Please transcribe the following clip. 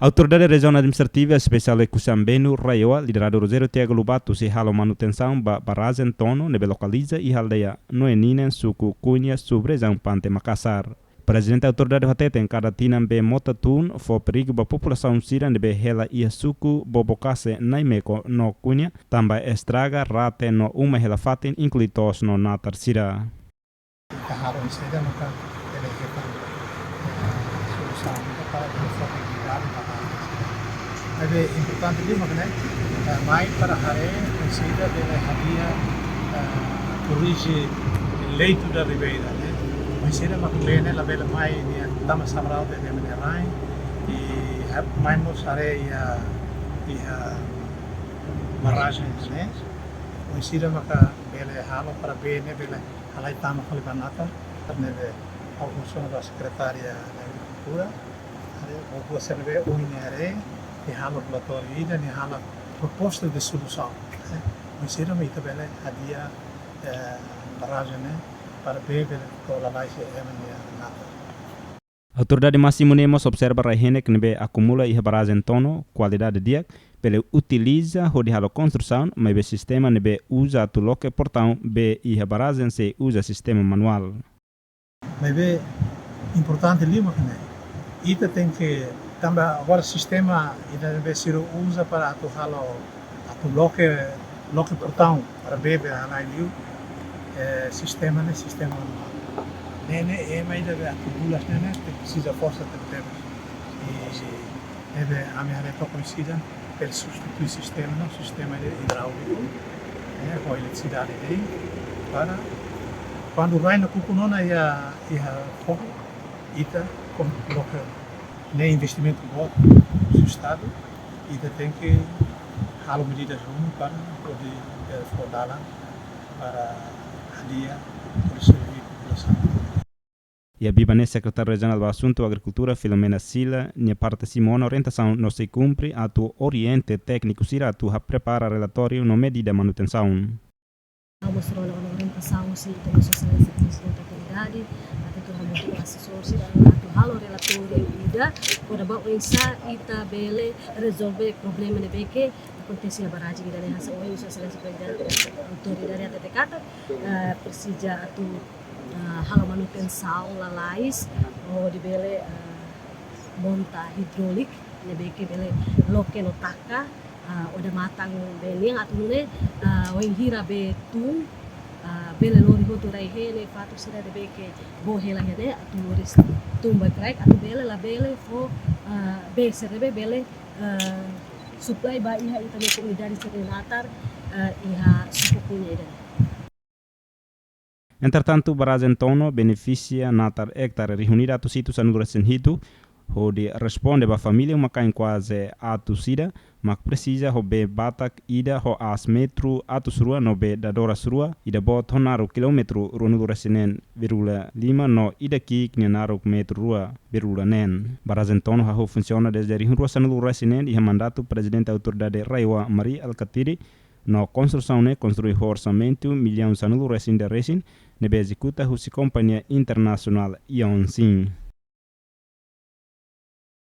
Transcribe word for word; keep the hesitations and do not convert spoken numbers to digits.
Autoridade Rejiaun Administrativa Espesiál Oekusi Ambenu, RAEOA, lideradu Rogério Tiago Lobato, sei halo manutensaun ba barajen Tono ne'ebé lokaliza iha aldeia Noeninen, suku Cunha, sub-rejiaun Pante Makassar. Prezidente Autoridade hateten kada tinan bee mota tun fó perigu ba populasaun sira ne'ebé hela iha suku Bobocase, Naimeco no Cunha, tanba estraga rate no uma hela fatin, inklui to'os no natar sira. Ita haree oinsá ida maka bele hetan, eh, solusaun ida para bele fó dignidade ba. Maibé importante liu mak ne'e, eh, mai para haree oinsá ida bele hadi'a, eh, korrije leitu da ribeira ne'e. Oinsá ida maka bee ne'e labele mai nia tama samrau te de mene rai. I ha-, mai mós haree iha, iha barrajen ne'e. Oinsá ida maka bele halo para bee ne'e bele halai tama fali ba natar, ne'ebé ha'u husu ona ba Sekretária da Agrikultura, haree, ha'u husu ne'ebé ohin ne'e haree, nia halo relatóriu ida, nia halo proposta de solusaun, eh, oinsá ida mak ita bele hadi'a, eh, barrajen ne'e, para bee bele to'o lalais iha ema nia natar. Autoridade másimu ne'e mós observa rai-henek ne'ebé akumula iha barrajen Tono, kualidade di'ak, bele utiliza hodi halo konstrusaun, maibé sistema ne'ebé uza atu loke portaun bee iha barrajen sei uza sistema manuál. Maibé importante liu mak ne'e, ita tenke, tanba agora sistema ida ne'ebé sira uza para atu halo, atu loke, loke portaun para bee bele halai liu, eh, sistema ne'e sistema manuál. Ne'e ne'e ema ida be atu bulas ne'e ne'e, te presiza forsa tebetebes. I ne'ebé ami haree to'o oinsá ida bele substitui sistema ne'e, sistema ida hidráuliku, eh, ho eletrisidade de'it, para kuandu rai nakukun ona iha, iha foho, ita kon-, loke ne'e investimentu boot, sustadu, ita tenke halo medidas ruma para hodi, eh, fó dalan para hadi'a, hodi serve populasaun. Iha biban ne'e Sekretária Rejionál ba Asuntu Agrikultura, Filomena Sila, nia parte simu ona orientasaun no sei kumpre atu orienta tékniku sira atu ha-, prepara relatóriu no medida manutensaun. Ha'u mós rona ona orientasaun husi ita-nia Sua Exelénsia Prezidente Autoridade, atu hamutuk ho asesór sira atu halo relatóriu ida, hodi bá oinsá ita bele rezolve problema ne'ebé ke akontese iha barrajen ida ne'e. Hanesan ohin Sua Exelénsia Prezidente Autoridade hatete katak, eh, presiza atu, eh, halo manutensaun lalais, hodi bele, eh, monta hidráuliku ne'ebé ke bele loke no taka, ah, odamatan bee nian atu nune'e, ah, wainhira bee tun, ah, bele lori hotu rai-henek, fatuk sira ne'ebé ke boo hela iha ne'e atu lori tun ba kraik atu bele labele fó, ah, bee sira ne'ebé bele, ah, supply ba iha ita-nia komunidade sira natar, ah, iha suku Cunha ida-ne'e. Entretantu, barrajen Tono benefisia natar ektare rihun ida atus hitu sanulu-resin-hitu, hodi responde ba família uma-kain kuaze atus ida, mak presiza ho bee batak ida ho aas metru atus rua no bee dadoras rua, ida boot ho naruk kilómetru ruanulu-resin-neen vírgula lima no ida ki'ik nia naruk metru rua vírgula neen. Barrajen Tono hahú funsiona dezde rihun rua sanulu-resin-neen iha mandatu Prezidente Autoridade RAEOA Mari Alkatiri, no konstrusaun ne'e konstrui ho orsamentu millaun sanulu-resin-ida resin, ne'ebé ezekuta husi kompañia internasionál Yongxin.